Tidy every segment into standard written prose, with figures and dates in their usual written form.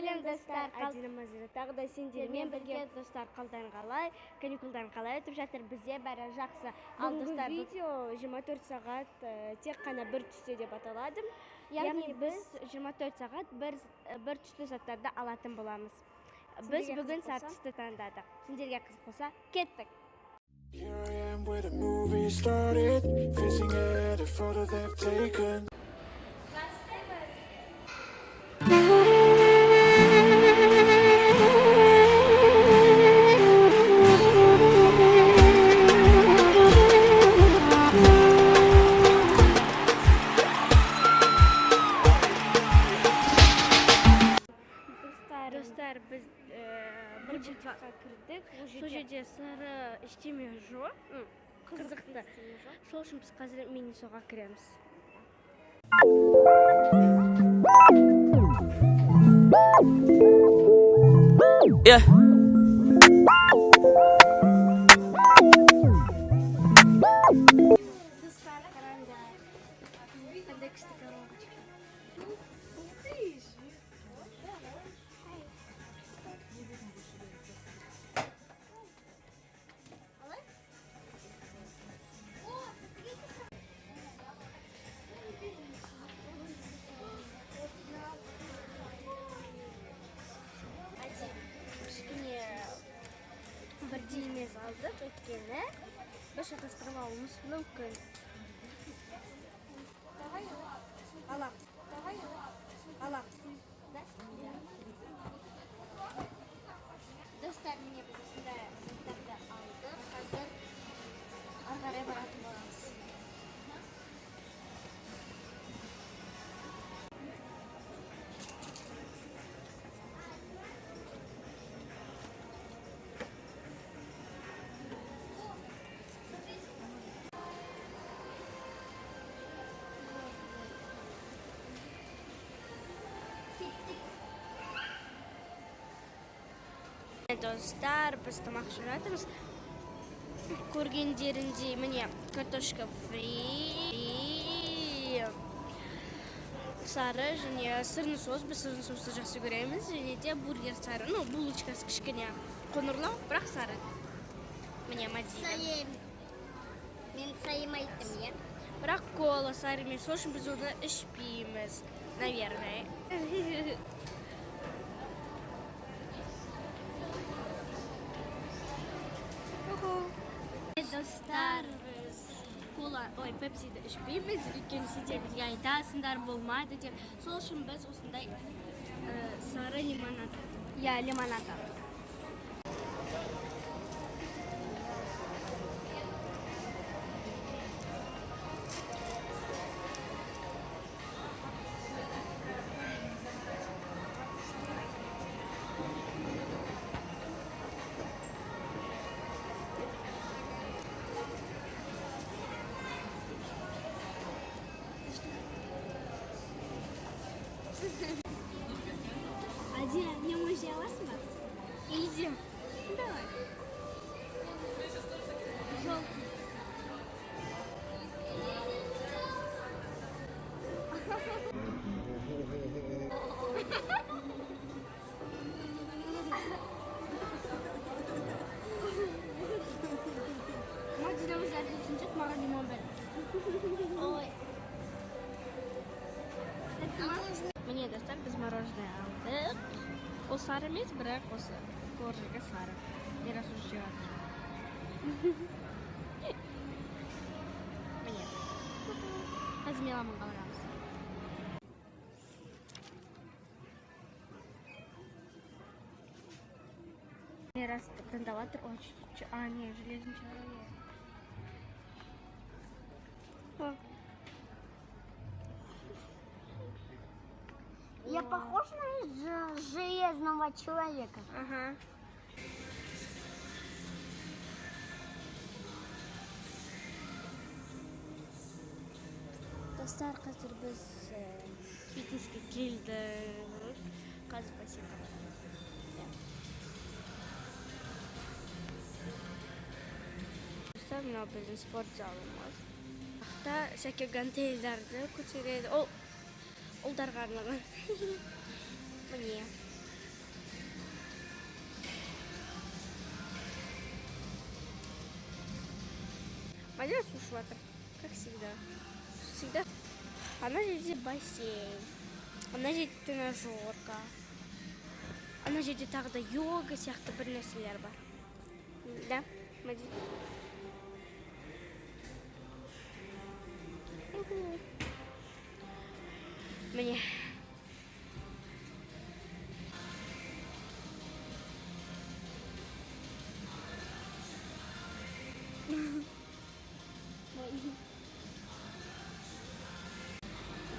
Сәлем, достар. Адина, Мазира тағы да сендермен бірге. Достар, қалдарың қалай? Каникулдарың қалай өтіп жатыр? Бізде бәрі жақсы. Ал Бүгінгі достар, видео 24 сағат тек қана бір түсте деп аталады. Яғни біз 24 сағат бір түсті заттарды алатын боламыз. Біз Сендерге бүгін қызық сары болса? түсті таңдадық. Сендерге қызық болса, кеттік. Here I am where the movie started, facing at a photo they've taken. Достар, біз бір бутикқа кірдік. Сол жерде сары ештеме жоқ. Қызықты. Сол үшін біз қазір Минисоға кіреміз. Yeah. Достар, қараңдар. Қандай күшті коробочка. Ух ты! Кішкене бірдей емес алдық, өйткені біз шатастырып алуымыз мүмкін. Аламыз. Аламыз. Да? Достар, міне, біз осындай заттарды алдық. Қазір ары қарай баратын боламыз. Достар, біз тамақ ішіп жатырмыз. Көргендеріндей, міне, картошка фри, сары және сырный соус. Біз сырный соусты жақсы көреміз. Және де бургер сары, ну, булочкасы кішкене қоңырлау, бірақ сары. Міне, Мадина. Сәлем. Мен сәлем айттым, иә? Бірақ кола сары емес, сол үшін біз оны ішпейміз, наверное. Достар, біз кола, ой, пепсиді ішпейміз, өйткені сендер бізге айтасыңдар, болмайды деп. Сол үшін біз осындай сары лимонад. Иә, лимонад алдық. Адина, лимон жей аласың ба? Иди. Давай. Желтый. Мадина өзі апельсин жеп, маған лимон бер. Ой. Міне, достар, біз мороженое алдық. Ол сары емес, бірақ осы коржигі сары. Мирас уже жеп жатыр. Міне. Қазір Меламанға барамыз. Мирас таңдап жатыр. Ой, а, не, железный человек. О. Я похож на железного человека? Ага. Достар, қазір біз фитнеске келдік. Қазір бассейнге барамыз. Иә. Достар, мынау біздің спорт залымыз. Ақта всякий гантельдарды көтереді. Ол ұлдарға арналған. Міне. Мадина су ішіп жатыр, как всегда, всегда. Ана жерде бассейн, ана жерде тренажерка, ана жерде тағы да йога сияқты бір нәрселер бар, да, Мадина? Уху. Міне.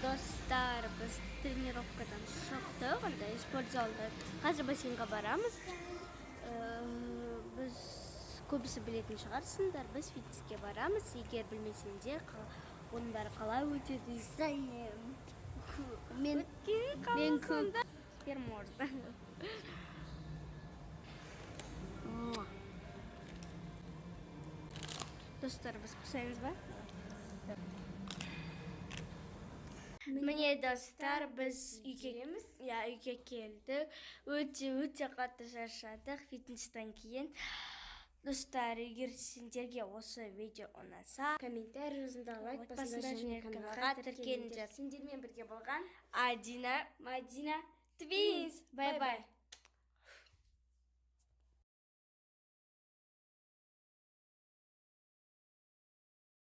Достар, біз тренировкадан шықтық, андай спортзалда. Қазір бассейнға барамыз. Біз, көбісі білетін шығарсыңдар, біз фитнеске барамыз. Егер білмесеңдер, оның бәрі қалай өтеді? Сәлем. Мен Өткен мен көп. қаласында. Теперь можно. Муа. Достар, біз қосаймыз ба? Міне, достар, біз үйге иә, үйге келдік. Өте өте қатты шаршадық фитнестен кейін. Достар, егер сендерге осы видео ұнаса, Комментарий жазыңдар, лайк лайк басыңдар басыңдар және және каналға каналға тіркеліңдер. тіркеліңдер. Сендермен бірге болған Адина, Мадина. Твинс. Бай-бай.